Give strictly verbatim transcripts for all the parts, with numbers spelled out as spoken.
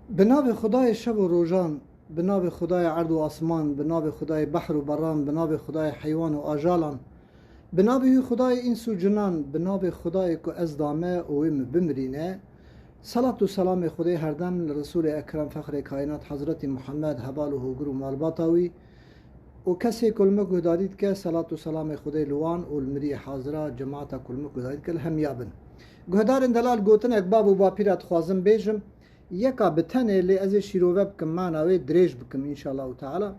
Bi navê Xwedayê şev û rojan, bi navê Xwedayê erd û asman, bi navê Xwedayê behr û berran, bi navê Xwedayê heywan û ajalan, bi navê wî Xwedayê îns û cinan, bi navê Xwedayê ku ez dame û wê min bimirîne, selat û selamê Xwedê herdem li Resûlê Ekrem Fexrê Kaînat Hezretî Muhammed, heval û hogir û malbata wî û kesê ku li min guhdarî dike, selat û selamê Xwedê li wan û li miriyê hazira cemaeta ku li min guhdarî dike li hemiya bin. Guhdarên delal, gotinek bav û bapîra dixwazim bêjim. Yeka bi tenê, lê ez ê şîrove bikim, mana wê dirêj bikim, înşallahu teala.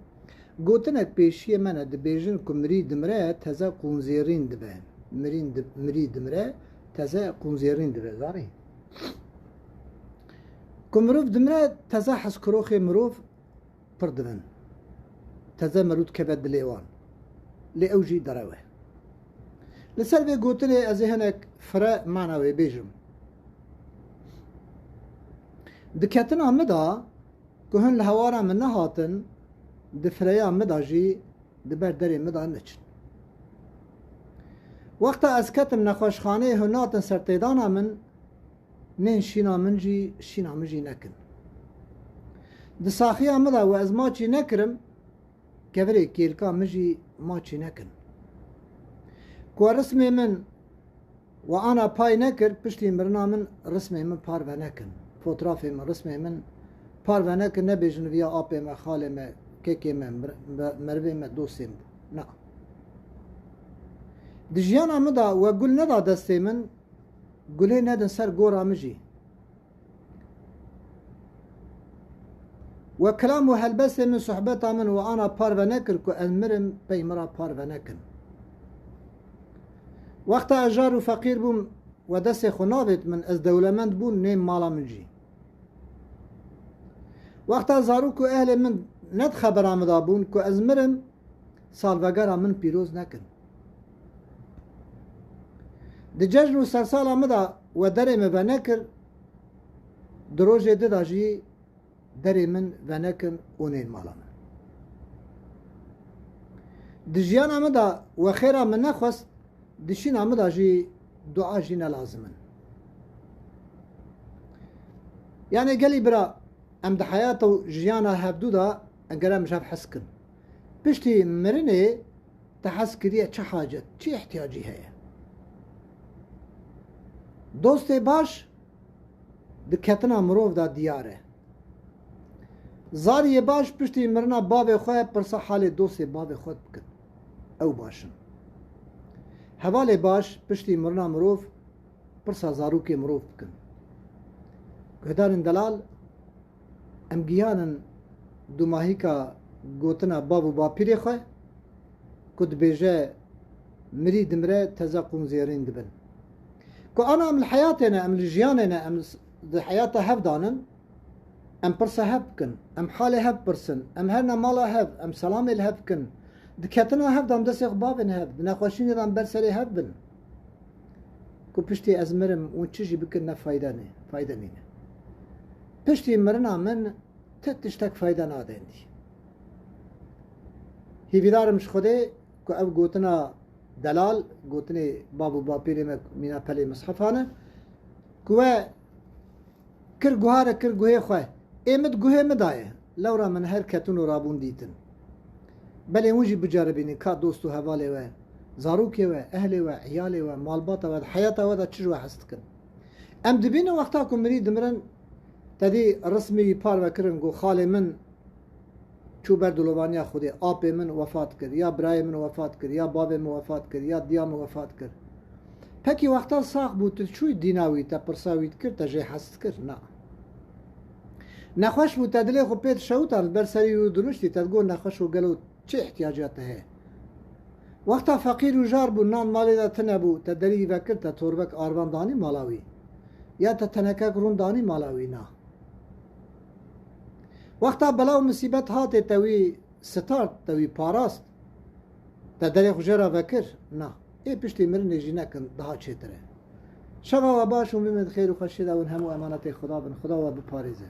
Gotinek pêşiyê me ne, dibêjin ku mirî dimire, teze qûnzêrîn dibe. Mirîn di-, mirî dimire, teze qûnzêrîn dibe. Zanî? Ku mirov dimire, teze hezkiroxê mirov pir dibin. Teze merû dikeve dilê wan. Lê ew jî derew e. Li ser vê gotinê ez ê hinek fire mana wê bêjim. Di ketina min de ku hin li hewara min nehatin, di fireya min de jî di ber derê min de neçin. Wexta ez ketim nexweşxaneyê, hin hatin ser têdana min, nên şîna min jî, şîna min jî nekin. Di saxiya min de we ez maçî nekirim, kevirê kêlka min jî maçî nekin. Ku rismê min we ana pay nekir, piştî mirina min rismê min parve nekin. Fotrafê min, rismê min parve nekin, nebêjin viya apê me, xalê me, kekê me, mir-, me-, merivê me, dostê min. Na. Di jiyana min de we gul neda destê min, gulê nedin ser gora min jî. We kilam û helbestê min, sohbeta min we ana parve nekir ku ez mirim, pey min re parve nekin. Wexta ez jar û feqîr bûm, we destê xwe navêt min, ez dewlemend bûm, nên mala min jî. Wexta zarok û ehlê min ne di xebera min de bûn ku ez mirim, salvegera min pîroz nekin. Di cejn û sersala min de we derê min venekir, di rojê di de jî derê min venekin û nên mala min. Di jiyana min de we xêra min nexwest, di şîna min de jî dua jî ne lazim in. Yanê gelî bira, em di heyata û jiyana hevdû de, em gere em ji hev hez kin. Piştî mirinê te hez kiriye çi hacet, çi ihtiyacî heye? Dostê baş di ketina mirov de diyar e. Zariyê baş piştî mirina bavê xwe pirsa halê dostê bavê xwe dikin. Ew baş in. Hevalê baş piştî mirina mirov pirsa zarokê mirov dikin. Guhdarên delal, em giyanin dûmahîka gotina bav û bapîrê xwe ku dibêje, mirî dimire, teze qûn zêrîn dibin. Ku ana em li heyatê ne, em li jiyanê ne, em s-, di heyata hev danin, em pirsa hev bikin, em halê hev pirsin, em herine mala hev, em selamê li hev bikin. Di ketina hev de em destê xwe bavên hev, di nexweşînê de em ber serê hev bin. Ku piştî ez mirim, hûn çi jî bikin ne fayde ne, fayde nîne. Piştî mirina min ti tiştek fayde nade hindî. Hîvîdar im ji Xwedê ku ev gotina delal, gotinê bav û bapîrê me mîna pelê mishefan e, ku we kir guhare, kir guhê xwe. Ê min di guhê min daye. Lewra min her ketin û rabûn dîtin. Belê hûn jî biceribînin ka dost û hevalê we, zarokê we, ehlê we, eyalê we, malbata we, di heyata we de çi ji we hez dikin. Em dibînin wexta ku mirî dimirin, te dî rismî wî parve kirin, got, xalê min çû ber dilovaniya Xwedê, apê min wefat kir, ya birayê min wefat kir, ya bavê min wefat kir, ya diya min wefat kir. Pekî wexta sax bû, tu çûyî dîna wî, te pirsa wî dikir, te jê hez dikir? Na. Nexweş bû, te dilê xwe pê dişewita, li ber serî wî dirûştî, te digot, nexweş û gelo çi ihtiyaca te heye? Wexta feqîr û jar bû, nan malê de tune bû, te derî vekir, te torbek arvan danî mala wî? Ya te tenekek rûn danî mala wî? Na. Wexta bela û misîbet hatê, te wî start, te wî parast, te derê xwe jê re vekir? Na. Ê piştî mirinê jî nekin, daha çêtir e. Şeva we baş û mîmên xêr û xweşiyê de hûn hemû emanetê Xweda bin. Xweda we biparêze.